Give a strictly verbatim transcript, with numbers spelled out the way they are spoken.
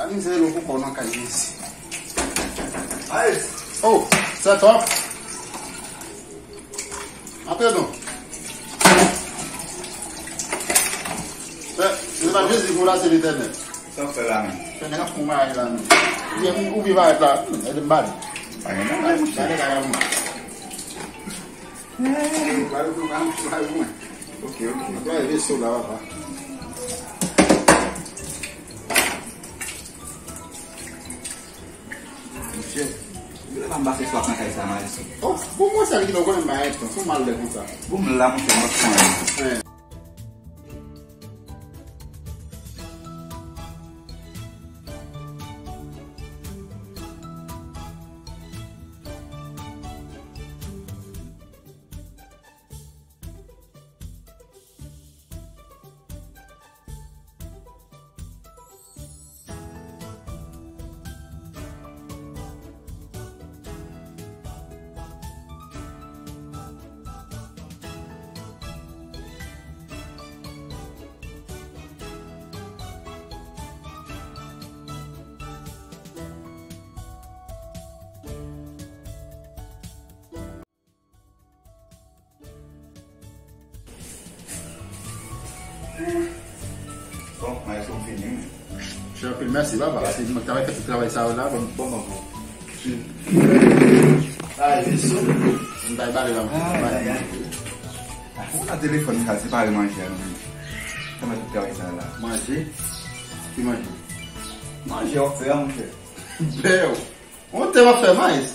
Ann se lo pou kò nan kay isi. Nice. Oh, set up. Antre non. Se, se pa Jezi pou la, se Letènèl. Sa w fè la menm? Fè nèg ap fon bagay la menm. Ou byen, ou byen parèt la. Ede m bale. Pa gen bagay, monchè. Bale bagay la, monchè. Ok, ok. Anplwaye veso la, papa. Monchè, kilè m ap pase swa nan kay sa, maestro? Oh, bon, mwen sèl ki la, ou konnen m pa gen tan, se yon mal lè konsa. Bon, m la, monchè, m ap pran. Bon, maestro, m fini, wi. Monchè, anpil mèsi, papa. Se mwen ki ta fè tout travay sa yo la, bon, bon, bon, bon. Ay, Jezi. M bay bale la, m bay. Ay, ay, ay. Ou nan telefòn sa, separe manje a, non. Sa mèt tout travay sa la. Manje? Ki manje? Manje w ap fè a, monchè. Bèw. On te va fè mais.